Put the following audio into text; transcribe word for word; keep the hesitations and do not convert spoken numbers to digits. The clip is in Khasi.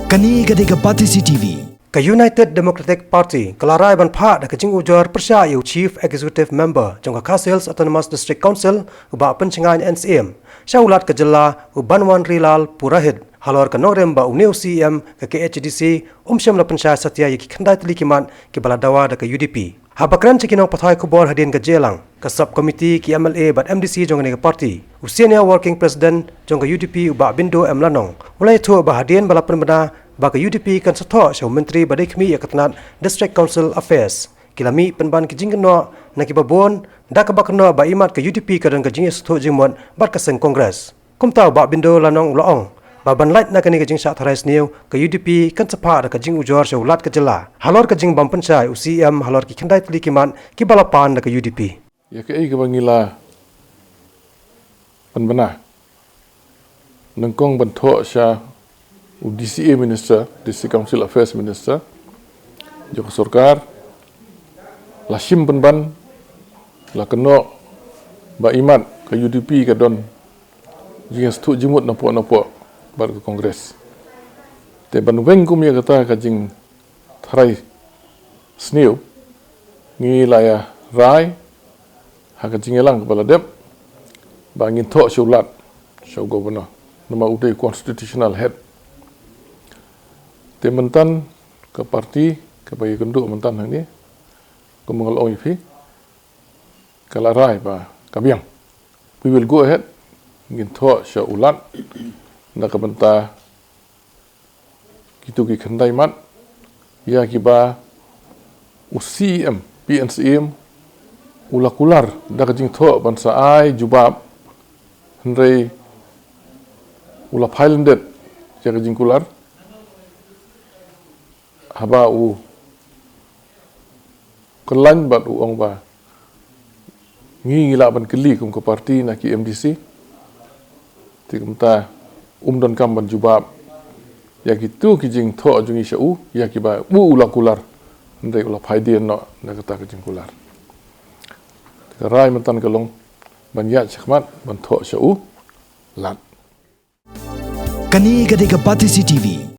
Kane ka dei ka Batesi T V. Ka United Democratic Party ka la rai ban phah da ka jingujor pyrshah ïa u Chief Executive Member jong ka Khasi Hills Autonomous District Council, u Bah Pynshngaiñ N S M, sha u Lat ka jylla, u Banwantrilal Purohit, halor ka nongrim ba une u C M ka K H A D C um shym la pynshai satia ïa ki khyndai tylli ki mat kiba la dawa da ka U D P. Haba kren sha ki nongpathai khubor hadien ka jingïalang, ka sub committee, ki M L A bad M D C jong kane ka party, u Senior Working President jong ka U D P, u Bah Bindo M Lanong, u la ïathuh ba hadien ba la pynbna ba ka U D P kan sa thoh sha u Myntri ba dei khmih ïa ka tnat District Council Affairs, ki la mih pynban ki jingkynnoh na kiba bun, da kaba kynnoh ba imat ka U D P ka don ka jingïasngewthuh jingmut bad ka seng Congress. Kumta u Bah Bindo Lanong u la ong ba ban lait na kane ka jingshah tharai sniew, ka U D P kan sa phah da ka jingujor sha u Lat ka jylla halor ka jingbym pynshai u C M halor ki khyndai tylli ki mat kiba la pan da ka U D P. Ïa kaei kaba ngi la pynbna, nyngkong ban thoh sha u D C A Minister, District Council Affairs Minister jong ka sorkar, la shim pynban, la kynnoh ba imat ka U D P ka don jingïasngewthuh jingmut napoh napoh bad ka Congress. Te ban weng kum ïa kata ka jingtharai sniew, ngi la ïa rai ha ka jingïalang kaba la dep ba ngin thoh sha u Lat, sha u Governor, namar u dei constitutional head. Te mynta ka party kaba ïakynduh mynta hangne, kumba nga la ong ïa phi, ka la rai ba ka biang. We will go ahead, ngin thoh sha u Lat na ka bynta kitu ki khyndai mat, ïa kiba u C M, P N C M, u la kular da ka jingthoh ban sa ai jubab, hynrei u la phai lyndet ïa ka jingkular, haba u khlaiñ bad u ong ba ngi ngi lah ban kylli kum ka party na ki M D C. Te kumta um donkam ban jubab ïa kitu ki jingthoh jong ngi sha u, ïa kiba u u la kular, hynrei u la phai dien noh na kata ka jingkular. Te ka rai mynta ka long ban ïaid shakhmat ban thoh sha u Lat. Kane ka dei ka Batesi T V.